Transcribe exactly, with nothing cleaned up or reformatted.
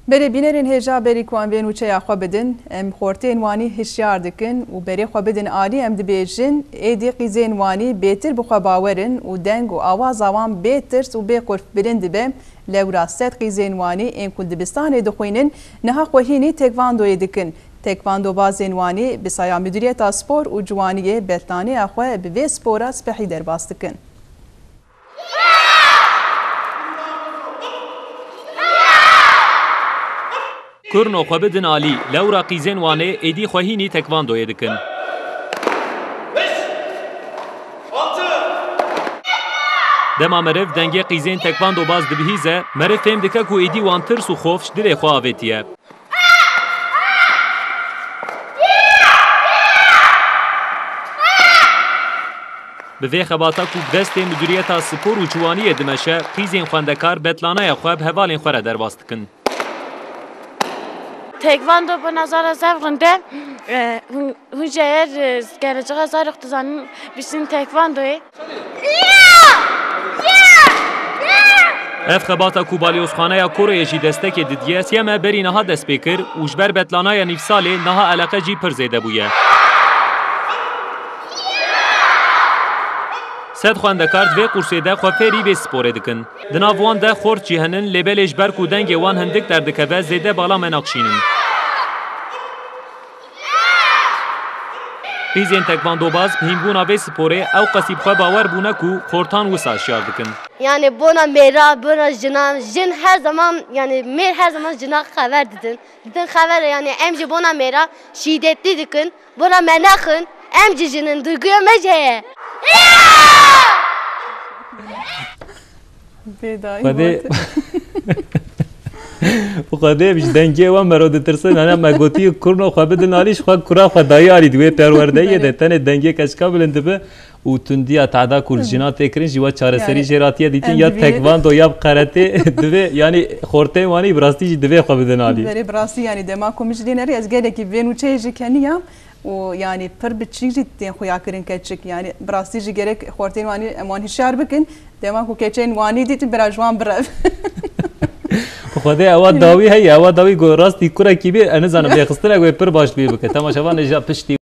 Belê bînerên hêja berî ku em vê nûçeya xwe bidin, em xortên Wanî hişyar dikin û berê xwe bidin alî, em dibêjin, êdî qîzên Wanî bêtir bi xwe bawer in û deng û awaza wan bê tirs û bê qurf bilind dibe. Lewra sed qîzên Wanî ên ku dibistanê dixwînin, niha xwe hînî tekvandoyê dikin. Tekvandobazên Wanî bi saya Midûriyeta Spor û Ciwaniyê betlaneya xwe bi vê spora spehî derbas dikin. Kurno xwe bidin alî, lewra qîzên Wanê êdî xwe hînî tekvandoyê dikin. Dema meriv dengê qîzên tekvandobaz dibihîze, meriv fêm dike ku êdî wan tirs û xof ji dilê xwe avêtiye. Bi vê xebata ku bi destê Midûriyeta Spor û Ciwaniyê dimeşe, qîzên xwendekar betlaneya xwe bi hevalên xwe re derbas dikin. Tekvando bona zara zaf rind e. E, hûn, hûn jê yer, e, gelecexa zarok dizanin bişîn tekvandoyê. Ev xebata ku Balyozxaneya Koroyê jî destekê didiye, siyeme berî niha dest pê kir û ji ber betlanaya nîvsalê niha eleqe jî pir zêde bûye. Sed xwendekar di vê qursê de xwe fêrî vê sporê dikin. Di nav wan de xort jî henin, lê belê ji ber ku dengê wan hindik derdikeve, zêde bala me naqşînin. Qîzên tekvandobaz bi hînbûna vê sporê ew qasî bi xwe bawer bûne ku xortan wisa şiyar dikin. Yani bona mêra, bona jinan, jin her zaman, yani mêr her zaman jina xever didin. Didin xever, yani em jî bona mêra şîdetli dikin. Bona me nexin, em jî jinin, duyguya me jî heye. Bêdayî Xwedê gotin. Xwedê ji dengê we mero ditirsin. Hene me gotiye kurno xwe bidin alî, ji xwe kura xwe dayî alî di wê perwerdeyê de. Belê. Tenê dengê keçika bilind dibe û tundiya teda ku li jinan tê kirin jî we çareserî Yani, jê re hatiye dîtin, em ya dibînin. Tekvando ya bi karatê divê, yani xortên Wanî bi rastî jî divê xwe bidin alî. Belê bi rastî, yani dema ku min ji lê nerî ez gelekî vê nûçeyê jî keniyam. û yanî pir bi çîk jî tên xuyakirin keçik. Yanî bi rastî jî gerek xortên Wanî em wan hişyar bikin. Dema ku keçên Wanî dîtin bira ji wan birev. Bi Xwedê ewa dawî heye, ewa dawî ku rastî kurekî bê, ez nizanim lêxistina wê pir baş dibê bike. Temaşevan ê ja piştî